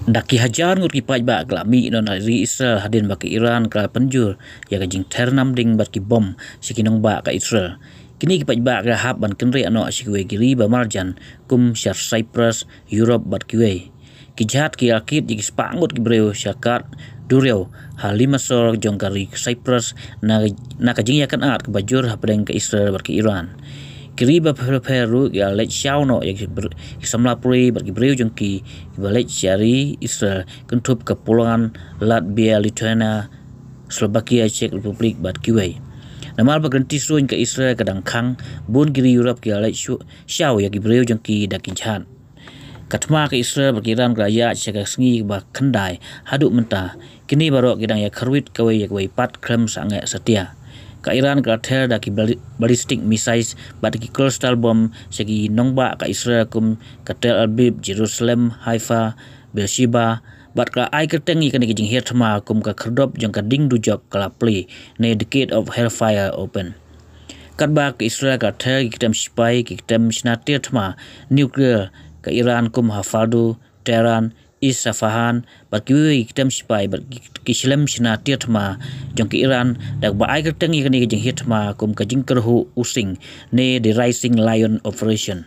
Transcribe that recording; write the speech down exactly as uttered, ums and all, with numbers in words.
Da ki hajar ngut ki paidbah ki la mih noh na ri Israel hadien ba ka Iran ka la pynjur ïa ka jingther namding bad ki bom sha ki nongbah ka Israel. Kine ki paidbah ki la hap ban kynriah noh sha kiwei ki ri ba marjan kum sha Cyprus, Europe bad kiwei. Ki jhad ki la kit ïa ki spah ngut ki briew sha ka duriaw ha Limassol jong ka ri Cyprus na, na ka jingïakynad kaba jur hapdeng ka Israel bad ka Iran. Ki ri bapher bapher ruh ki la leit shaw noh ïa ki br-, ki samla pule bad ki briew jong ki kiba leit sha ri Israel, kynthup ka Poland, Latvia, Lithuania, Slovakia, Czech Republic bad kiwei. Namar ba ka rynti suiñ ka Israel ka dang khang, bun ki ri Europe ki la leit shu-, shaw ïa ki briew jong ki da ki jhad. Ka thma ka Israel bad ka Iran ka la ïaid sha ka sngi ba khyndai haduh mynta. Kine baroh ki dang ïa kyrwit kawei ïa kawei pat khlem sangeh satia. Ka Iran ka la ther da ki bali-, ballistic missiles bad ki cluster bomb sha ki nongbah ka Israel kum ka Tel Aviv, Jerusalem, Haifa, Beersheba, bad ka la ai kyrteng ïa kane ka jinghiar thma kum ka khyrdop jong ka ding dujok ka la plie, ne the gate of hellfire open. Katba ka Israel ka la ther ki kytem shipai, ki kytem shna tiar thma nuclear ka Iran kum ha Fordow, Tehran, Isfahan, bad kiwei ki kytem shipai bad ki, ki shlem shna tiar thma jong ka Iran, da kaba ai kyrteng ïa kane ka jinghiar thma kum ka jingkyrhuh u sing, ne the Rising Lion Operation.